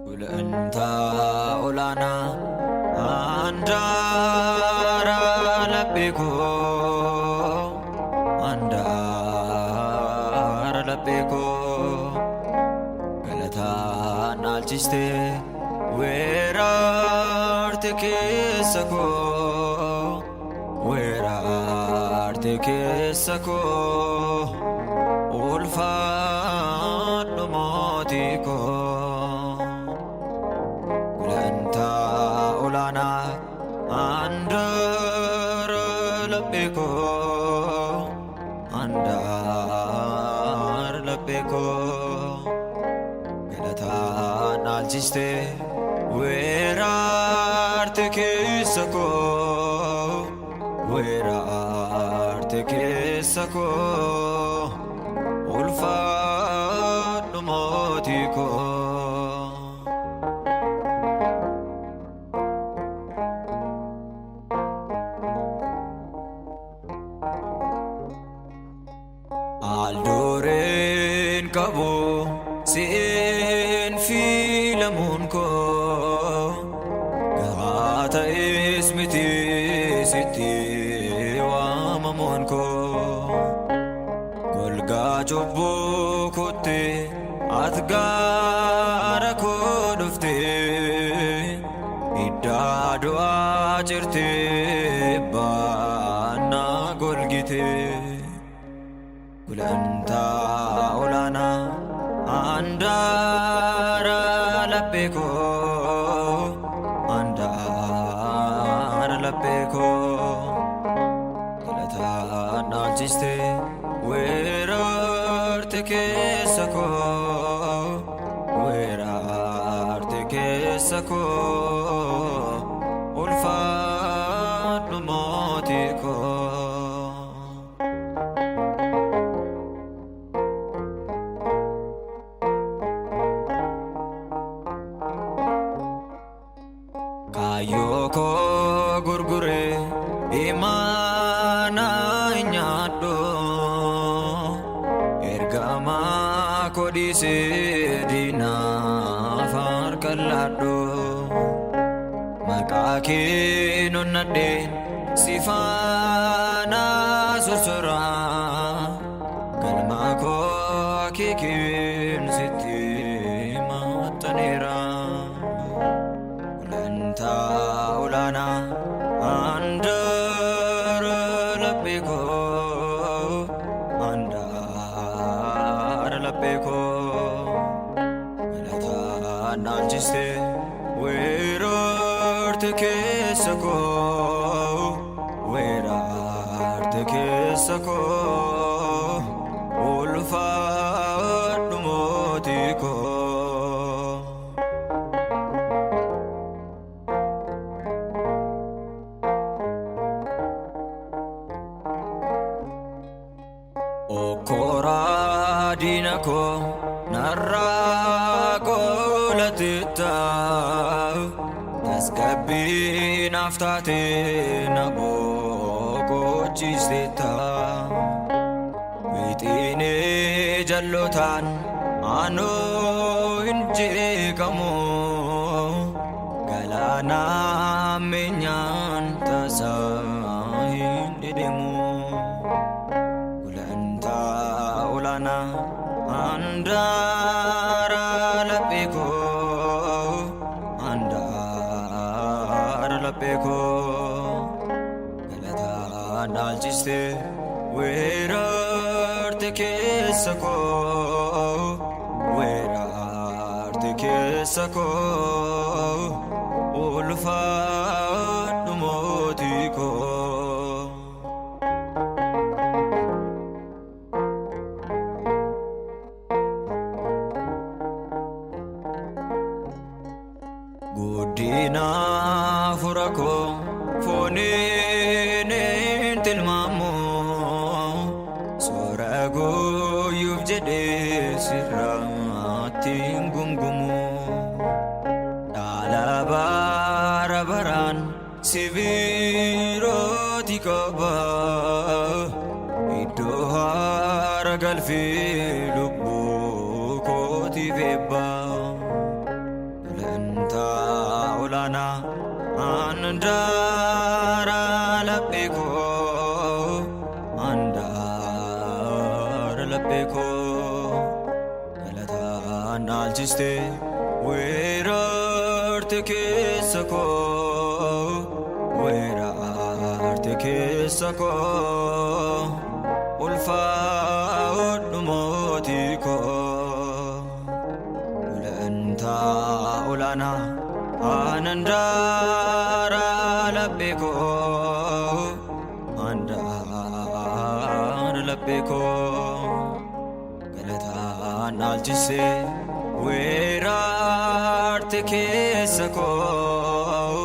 Gulantaa olaanaa handaara laphee koo, handaara laphee koo, galataan dhaalchistee weeraarte keessa koo, weeraarte keessa koo, ulfaadhu mootii koo. Gulantaa olaanaa handaara laphee koo, handaara laphee koo, galataan dhaalchistee weeraarte keessa koo, weeraarte keessa koo, ulfaadhu mootii koo. Aldureen qabu si'in filamuun koo, gahaa ta'es miti sitti waamamuun koo. Golgaa cubbuu kootti ati gaara koo dhufte, iddaa du'aa cirtee baannaa golgite. Gulantaa olaanaa handaara laphee koo, handaara laphee koo, galataan dhaalchistee weeraarte keessa koo, weeraarte keessa koo, ulfaadhu mootii koo. Kaayyoo koo gurguree imaanaa hin nyaadhu, ergamaa koo dhiisee diinaaf harka laadhu. Maqaa kee nonnadheen si faana sorsoraa, galma koo akeekeen sitti maxxaneera. Gulantaa olaanaa handaara laphee koo, handaara laphee koo, galataan dhaalchistee weeraarte keessa koo, weeraarte keessa koo, ulfaadhu mootii koo. Okkoraa diina koo narraa qolatetta, tasgabbii naaf taate na boqochiistetta. Wixinee jallotaan anoo hin jeeqamu, galaana ammeenyaan tasaa hin dhidhimu. Gulantaa olaanaa handaara laphee koo, handaara laphee koo, galataan dhaalchistee weeraarte keessa koo, weeraarte keessa koo, ulfaadhu mootii koo. Guddina fura koo fooniin hin tilmaamu, soora guyyuuf jedhee sirraatti hin gungumu. Dhaala bara baraan sibiirooti qaba, iddoo haara galfii lubbuu kootiif eebba. Olaanaa andaara laphee koo, andaara laphee koo, galataan dhaalchiste weerarte keessa koo, weerarte keessa koo, ulfaadhu mootii koo. Gulantaa olaanaa andaara laphee koo, andaara laphee koo, galataan dhaalchise weerarte keessa koo,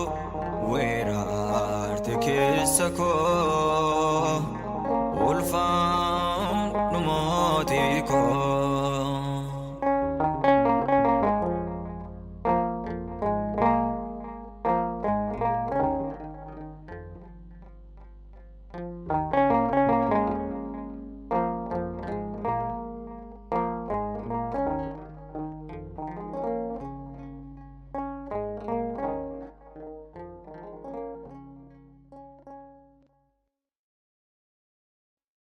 weerarte keessa koo, ulfaa.